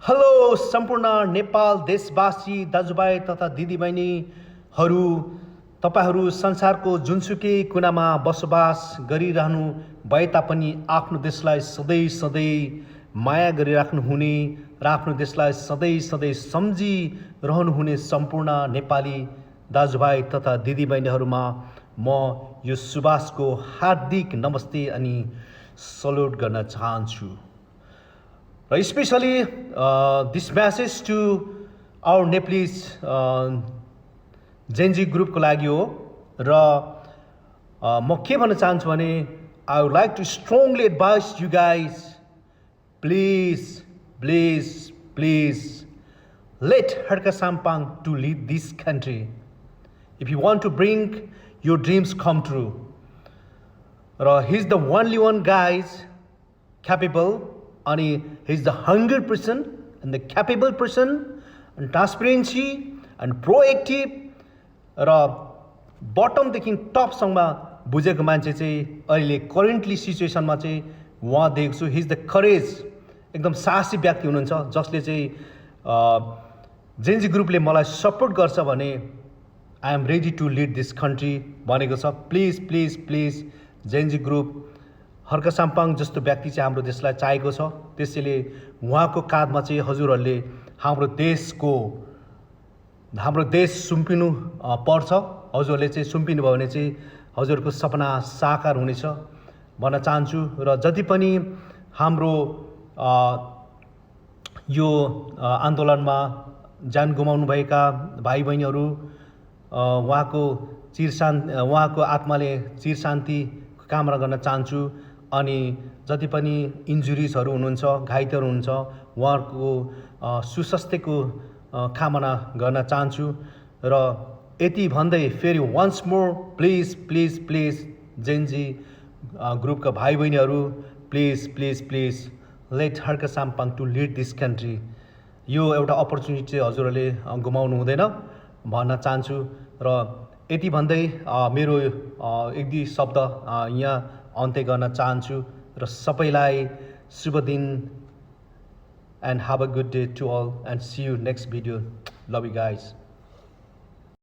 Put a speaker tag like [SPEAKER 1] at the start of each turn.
[SPEAKER 1] Hello सम्पूर्ण नेपाल देशवासी दाजुभाइ तथा दिदीबहिनीहरू, तपाईहरू संसारको जुनसुकै कुनामा बसोबास गरिरहनु भए तापनि आफ्नो देशलाई सधैँ सधैँ माया गरिराख्नुहुने र आफ्नो देशलाई सधैँ सधैँ सम्झिरहनुहुने सम्पूर्ण नेपाली दाजुभाइ तथा दिदीबहिनीहरूमा म यो सुभाषको हार्दिक नमस्ते अनि सल्युट गर्न चाहन्छु। Especially this message to our Nepalese Gen Z group को लागि हो र म के भन्न चाहन्छु भने I would like to strongly advise you guys, please let Harka Sampang to lead this country if you want to bring your dreams come true. र he's the only one guys capable and he's the hungry person and the capable person and transparency and proactive र बटमदेखि टपसम्म बुझेको मान्छे चाहिँ अहिले currently सिचुएसनमा चाहिँ उहाँ देख्छु। हिज the courage, एकदम साहसी व्यक्ति हुनुहुन्छ जसले चाहिँ जेन्जी ग्रुपले मलाई सपोर्ट गर्छ भने I am ready to lead this country भनेको छ। Please Gen Z group Harka Sampang जस्तो व्यक्ति चाहिँ हाम्रो देशलाई चाहिएको छ। त्यसैले उहाँको काँधमा चाहिँ हजुरहरूले हाम्रो देश सुम्पिनु पर्छ। हजुरहरूले चाहिँ सुम्पिनु भयो भने चाहिँ हजुरहरूको सपना साकार हुनेछ भन्न चाहन्छु। र जति पनि हाम्रो यो आन्दोलनमा ज्यान गुमाउनुभएका भाइ बहिनीहरू, उहाँको आत्माले चिर शान्ति कामना गर्न चाहन्छु। अनि जति पनि इन्जुरिजहरू हुनुहुन्छ, घाइतेहरू हुनुहुन्छ, उहाँहरूको सुस्वास्थ्यको कामना गर्न चाहन्छु। र यति भन्दै फेरि वन्स मोर प्लिज जेन्जी ग्रुपका भाइ बहिनीहरू, please let Harka Sampang to lead this country. यो एउटा अपर्च्युनिटी चाहिँ हजुरहरूले गुमाउनु हुँदैन भन्न चाहन्छु। र यति भन्दै मेरो एक दुई शब्द यहाँ अन्त्य गर्न चाहन्छु र सबैलाई शुभ दिन and have a good day to all and see you next video. Love you guys.